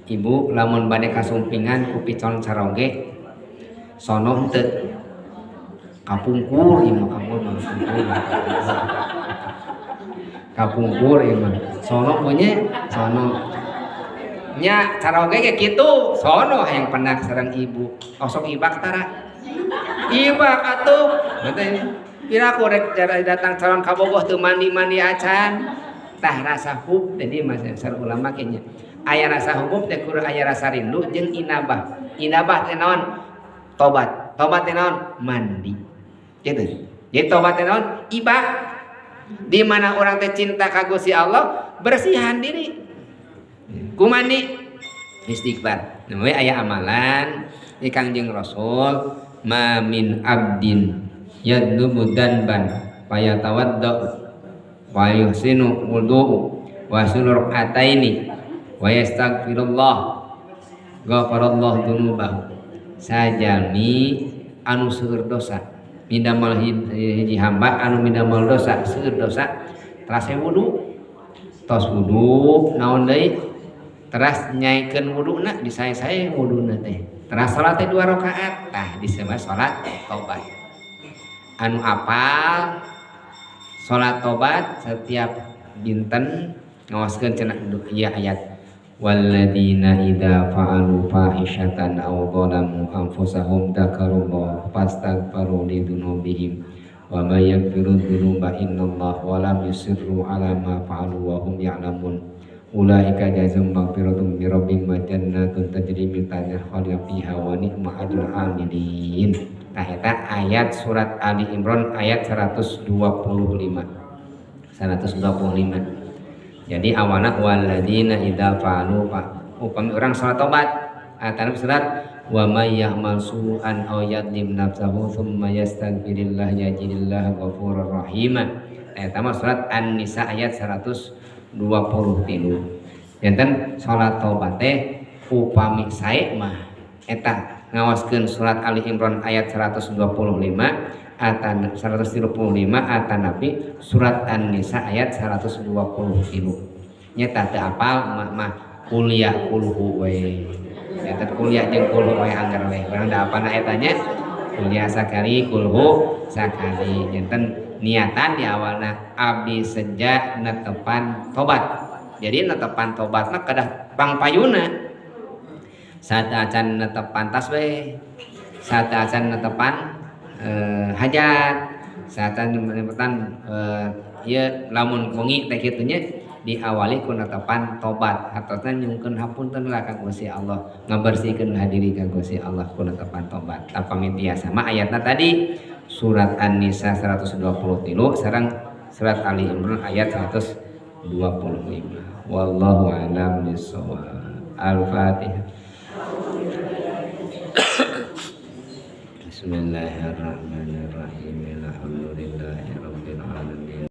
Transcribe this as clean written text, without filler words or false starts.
Ibu lamun bade kasumpingan ku picon caroge sono henteu kapungkur ieu mah kapungkur mah kapungkur ieu mah sono punya sono nya caroge ge kitu sono hayang pendak sareng ibu osok ibak tara ibak atuh berarti piraku rek datang calon kabogoh teu mandi-mandi acan tah rasa hub jadi mas sar ulama kayaknya aya rasa hubub teh kudu aya rasa rindu jeung inabah. Inabah teh naon? Tobat. Tobat teh naon? Mandi. Gitu. Jadi tobat teh naon? Ibak. Di mana orang teh cinta ka Gusti Allah, bersihan diri. Ku mandi istighfar. Namanya aya amalan di Kangjeng Rasul ma min abdin yadnubu danban fayatawadda wa yuhsinu wudu'u wa yuhsinu rak'ataini wa yastaghfirullah ghafarallahu dzunubahu. Sajalmi anu seueur dosa midamel hiji hamba anu midamel dosa seueur dosa teras wudu tos wudu naon deui teras nyaikeun wuduna disae-sae wuduna teh teras salat teh 2 rakaat tah disebut salat tobat. Anu apal salat tobat setiap dinten ngaoskeun cenah ieu ayat walladzina idza fa'alu fahishatan aw zalamu anfusahum dzakarullah fastaghfaru lidzunubihim wa may yaghfiru dzunuba illallah wa lam yusirru ala ma fa'alu wa hum ya'lamun ulaika jazaa'uhum maghfiratun min rabbihim wa jannatun tajri min tahtiha al-anhar fiha wa ni'ma ajrul amilin. Tah eta ayat surat Ali Imran ayat 125. 125. Jadi awalna walladzina idza fa'alu upami urang salat tobat atau surat wa may ya'mal su'an aw yadlim nafsahu tsumma yastaghfirillah yajidillah ghafurur rahim. Eta mah surat An-Nisa ayat 123. Janten salat tobat teh upami sae mah eta ngaoskeun surat Ali Imran ayat 125 atan 135 atanapi surat An-Nisa ayat 123. Nyata teu apal mah kuliah kulhu we. Nyata kuliah jeung kulhu we anggar we. Urang da apalna eta nya kuliah sakali kulhu sakali. Janten niatan di awalna abdi seja netepan tobat. Jadi netepan tobat mah kedah pangpayuna. Saat acan netepan tasbih, saat acan netepan hajat, saat acan netepan ieu lamun wengi teh kitu nya diawali ku netepan tobat atosna nyungkeun hapunten lah ka Gusti Allah, ngabersihkeun diri ka Gusti Allah ku netepan tobat. Tah pami tiasa mah ayatna tadi surat An-Nisa 123 sareng surat Ali Imran ayat 125. Wallahu a'lam bishawab. Al-Fatihah. Bismillahirrahmanirrahim. Alhamdulillahirabbil alamin.